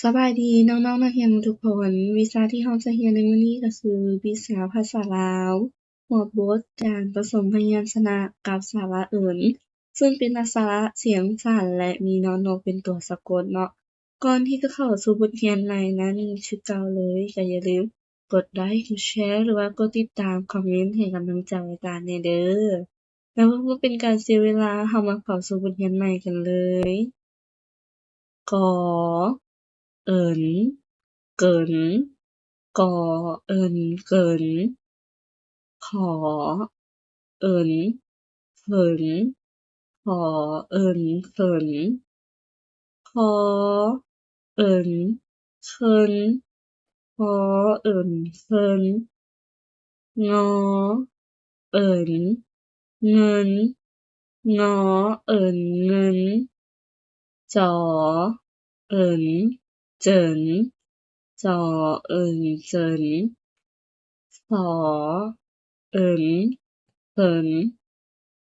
ສະບາຍດີນ້ອງໆນັກຮຽນທຸກຄົນ, ວິຊາທີ່ເຮົາຈະຮຽນໃນມື້ນີ້ກໍຄືວິຊາພາສາລາວ, ຫົວບົດການປະສົມພະຍັນຊະນະກັບສະຫຼະເອິນ, ເຊິ່ງເປັນອັກສະລະສຽງສັ້ນ ແລະ ມີນອນນົກເປັນຕົວສະກົດເນາະ. ກ່ອນທີ່ຈະເຂົ້າສູ່ບົດຮຽນໃນໜ້ານີ້ຄືເກົ່າເລີຍ, ກໍຢ່າລືມກົດໄລ, ກົດແຊ ຫຼືວ່າກົດຕິດຕາມ, ຄອມເມັນໃຫ້ກຳລັງໃຈອາຈານແດ່ເດີ້. ແລ້ວເພື່ອບໍ່ເປັນການເສຍເວລາ, ເຮົາມາເຂົ້າສູ່ບົດຮຽນໃໝ່ກັນເລີຍ. ກ ເອິນ ເກີນ, ກ ເອິນ ເກີນ, ຂ ເອິນ ເຂີນ, ຂ ເອິນ ເຂີນ, ຄ ເອິນ ເຂີນ, ຄ ເອິນ ເຂີນ, ງ ເອິນ ເງິນ, ງ ເອິນ ເງິນ, ຈ ເອິນ ເຈີນ, ຈ ເອິນ ເຈີນ, ສ ເອິນ ເຝີນ,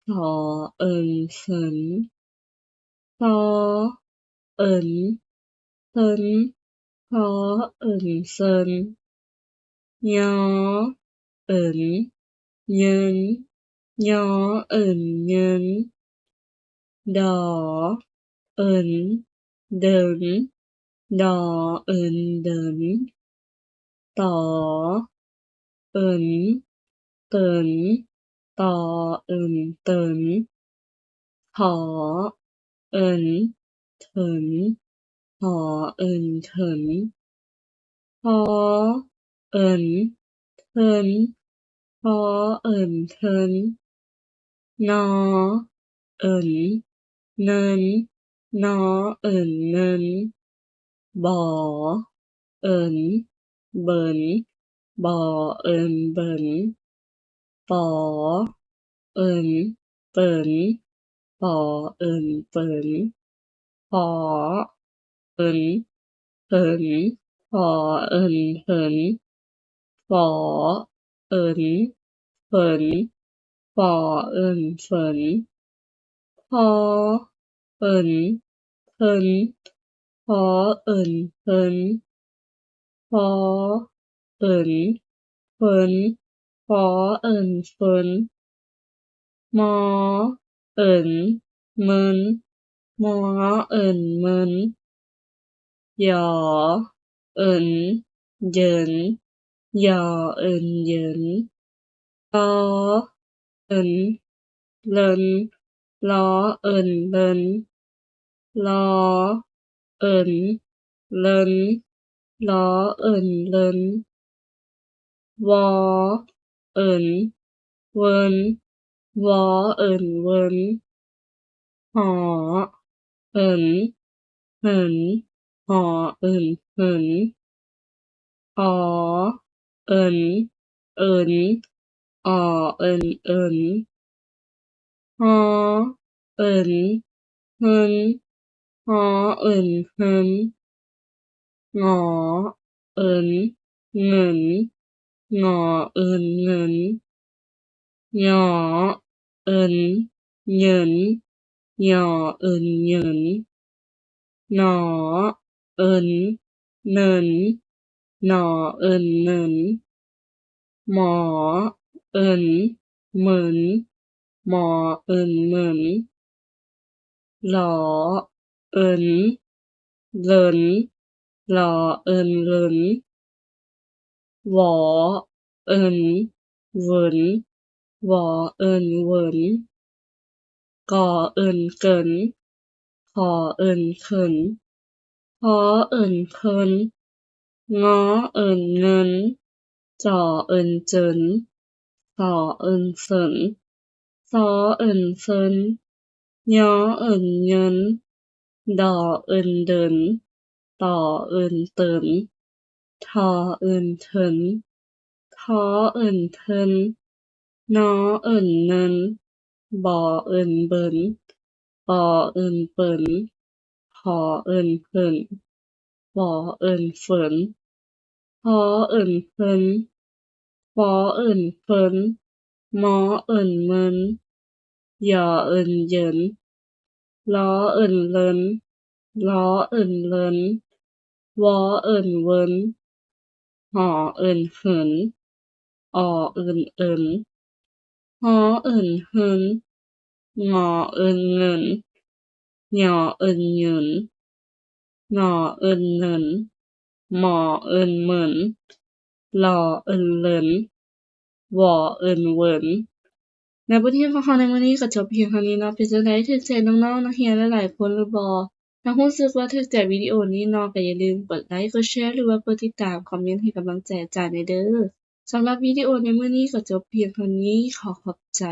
ສ ເອິນ ເຝີນ, ຊ ເອິນ ເສີນ, ຊ ເອິນ ເສີນ, ຍ ເອິນ ເຍີນ, ຍ ເອິນ ເຍີນ, ດ ເອິນ ເດີນ, ດ ເອິນ ເດີນ, ຕ ເອິນ ເຕີນ, ຕ ເອິນ ເຕີນ, ຖ ເອິນ ເຖັນ, ຖ ເອິນ ເຖັນ, ທໍ ເອິນ ເຖັນ, ທໍ ເອິນ ເຖັນ, ນໍ ເອິນ ເນີນ, ນໍ ເອິນ ເນີນ, ບ ເອິນ ເບີນ, ບ ເອິນ ເບີນ, ປ ເອິນ ເປີນ, ປ ເອິນ ເປີນ, ພໍ ເອິນ ເຜີນ, ພໍ ເອິນ ເຜີນ, ຝ ເອິນ ເຝີນ, ຝ ເອິນ ເຝີນ, ພໍ ເອິນ ເຜິນ, ພໍ ເອິນ ເຜິນ, ພໍ ເອິນ ເຝີນ, ພໍ ເອິນ ເຝີນ, ມໍ ເອິນ ເມິນ, ມໍ ເອິນ ເມິນ, ຢ ເອິນ ເຢິນ, ຢ ເອິນ ເຢິນ, ລໍ ເອິນ ເລິນ, ລໍ ເອິນ ເລິນ, ລໍ ເອິນ ເລິນ, ລໍ ເອິນ ເລິນ, ວ ເອິນ ເວີນ, ວ ເອິນ ເວີນ, ຫ ເອິນ ເຫິນ, ຫ ເອິນ ເຫິນ, ຫ ເອິນ ເອິນ, ຫ ເອິນ ເອິນ, ຮ ເອິນ ເຮິນ, ຮ ເອິນ ເຮິນ, ງ ເອິນ ເງິນ, ງ ເອິນ ເງິນ, ຍ ເອິນ ເຍີນ, ຍ ເອິນ ເຍີນ, ນ ເອິນ ເນີນ, ນ ເອິນ ເນີນ, ມ ເອິນ ເມິນ, ມ ເອິນ ເມິນ, ລ ເອິນ ເລີນ, ລ ເອິນ ເລີນ, ວ ເອິນ ເວີນ, ວ ເອິນ ເວີນ, ກ ເອິນ ເກີນ, ຂ ເອິນ ເຂີນ, ຄ ເອິນ ເຂີນ, ງ ເອິນ ເງິນ, ຈ ເອິນ ເຈີນ, ສ ເອິນ ເສີນ, ຊ ເອິນ ເຊີນ, ຍ ເອິນ ເຍີນ, ດ ເອິນ ເດີນ, ຕ ເອິນ ເຕີນ, ທ ເອິນ ເຖີນ, ທ ເອິນ ເທີນ, ນ ເອິນ ເນີນ, ບ ເອິນ ເບີນ, ປ ເອິນ ເປິນ, ພ ເອິນ ເຜິນ, ຟ ເອິນ ເຝີນ, ພ ເອິນ ເຟີນ, ຟ ເອິນ ເຟີນ, ມ ເອິນ ເມີນ, ຍ ເອິນ ເຍີນ, ລ ເອິນ ເລີນ, ລ ເອິນ ເລີນ, ວໍ ເອີ້ນ ເວີນ, ຫໍ ເອີ້ນ ເຫິນ, ອໍ ເອີ້ນ ເອິນ, ຮໍ ເອີ້ນ ເຮິນ, ງໍ ເອີ້ນ ເງິນ, ຍໍ ເອີ້ນ ເຍີນ, ນໍ ເອີ້ນ ເນີນ, ມໍ ເອີ້ນ ເມິນ, ລໍ ເອີ້ນ ເລີນ, ວໍ ເອີ້ນ ເວີນ. ແລະ ບົດຮຽນຂອງເຮົາໃນມື້ນີ້ກໍຈົບພຽງເທົ່ານີ້ເນາະ. ເປັນຈັ່ງໃດ? ຖືກໃຈນ້ອງໆ ນັກຮຽນຫຼາຍໆຄົນຫຼືບໍ່? ຖ້າຮູ້ສຶກວ່າຖືກໃຈວິດີໂອນີ້ເນາະ ກໍຢ່າລືມກົດໄລ, ກົດແຊ ຫຼືວ່າກົດຕິດຕາມ, ຄອມເມັນໃຫ້ກຳລັງໃຈອາຈານແດ່ເດີ້. ສຳລັບວິດີໂອໃນມື້ນີ້ກໍຈົບພຽງເທົ່ານີ້. ຂໍຂອບໃຈ.